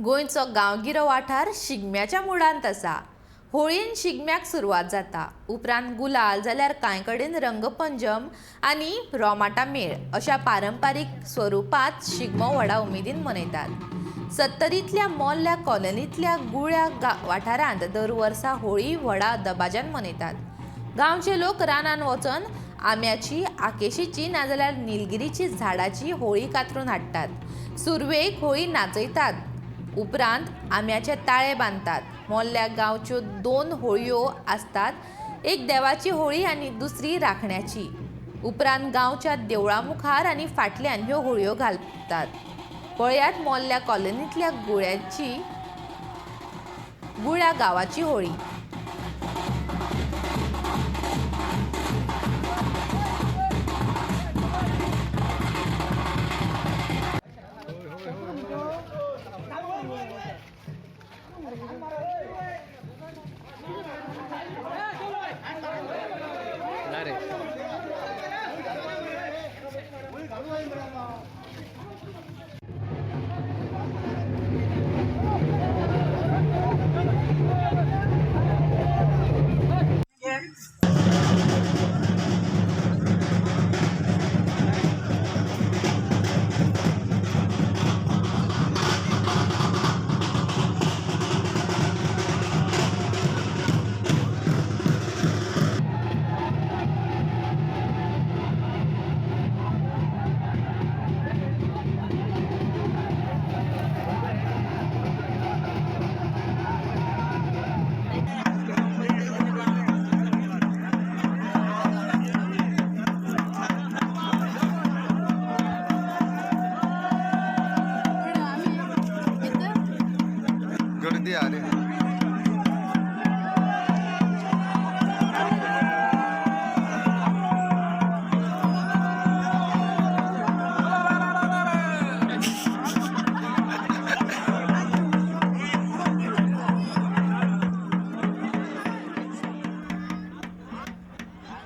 गोंयचो गांवगिरो वाठार शिगम्याच्या मुळांत आसा. होळयेन शिगम्याक सुरवात जाता. उपरांत गुलाल जाल्यार कांय कडेन रंगपंचम आनी रोमाटा मेळ अशा पारंपारीक स्वरुपांत शिगमो व्हडा उमेदीन मनयतात. सत्तरींतल्या मोल्ल्या कॉलनींतल्या गुळ्या वाठारांत दर वर्सा होळी व्हडा दबाज्यान मनयतात. गांवचे लोक रानान वचून आंब्याची, आकेशीची नाजाल्यार निलगिरीची झाडाची होळी कातरून हाडटात. सुरवेक होळी नाचयतात, उपरांत आंब्याचे ताळे बांदतात. मोल्ल्या गांवच्यो दोन होळयो आसतात, एक देवाची होळी आनी दुसरी राखण्याची. उपरांत गांवच्या देवळा मुखार आनी फाटल्यान ह्यो होळयो घालतात. पळयात मोल्ल्या कॉलनींतल्या गुळ्या गांवाची होळी. गर्दी आ रे.